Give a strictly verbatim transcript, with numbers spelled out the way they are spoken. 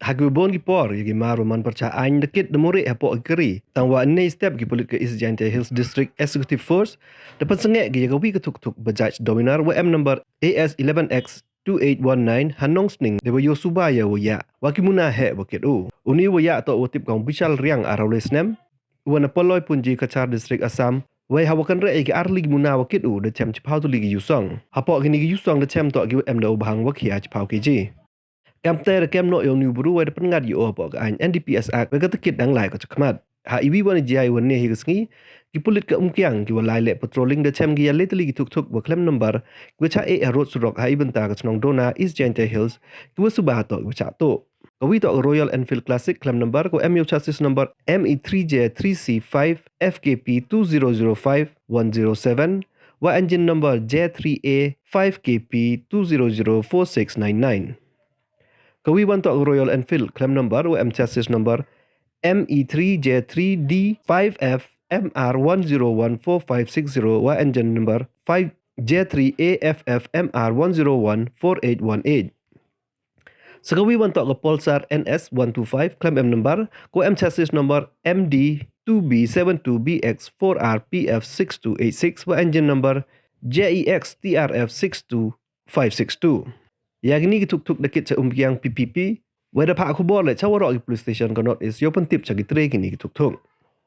Ha ki wa boon ki por, ya ki mar wa man pyrchah aiñ da kit da mureh hapoh ki kari. Tang wa ynne step ki pulit ka East Jaintia Hills District Executive Force da pynsangeh ki ya ka wi ka tuk-tuk Bajaj Dominar wa em number A S eleven X two eight one nine ha Nongsning, da wa yoh suba ya wa yah wa ki muna heh wa kit u. Uni wa yah toh wa tip kam u Bishal Riang, arphaw lai snem, wa na Paloi Punji, Cachar District, Assam. Wei ha wa kynreh ya ki arli ki muna wa kit u da chem chiphaw tylli ki yusong. Hapoh kini ki yusong da chem toh ki wa em da u bhang wa khia chiphaw kg. Kamte da kem noh ya uni u bru wei da pynngat ya u hapoh ka aiñ N D P S Act wei ka takit dang lai ka chakhmat. Ha i wi wan i jia i wan ne hi ka sngi, ki pulit ka Umkiang ki wa lai leh patrolling da chem ki ya le tylli ki tuk-tuk wa khlem number, ki wa chah eh ha rud surok ha i bynta ka chnong Dona, East Jaintia Hills, ki wa suba toh ki wa chah tuh. Ka wi toh ka Royal Enfield Classic khlem number, ka wa em ya u chassis number M E three J three C five F K P two zero zero five one zero seven, wa engine number J three A five K P two zero zero four six nine nine. Ka wi wan toh ka Royal Enfield khlem number, wa em chassis number M E three J three D five F M R one zero one four five six zero, wa engine number five J three A F F M R one zero one four eight one eight. Sa ka wi wan toh ka Pulsar N S one two five khlem em number, ka wa em chassis number M D two B seven two B X four R P F six two eight six, wa engine number J E X T R F six two five six two. Ya kini ki tuk-tuk da kit cha Umkiang P P P, wei da phah khubor leh cha waroh ki police station ka North East yow pyntip cha ki tre kini ki tuk-tuk.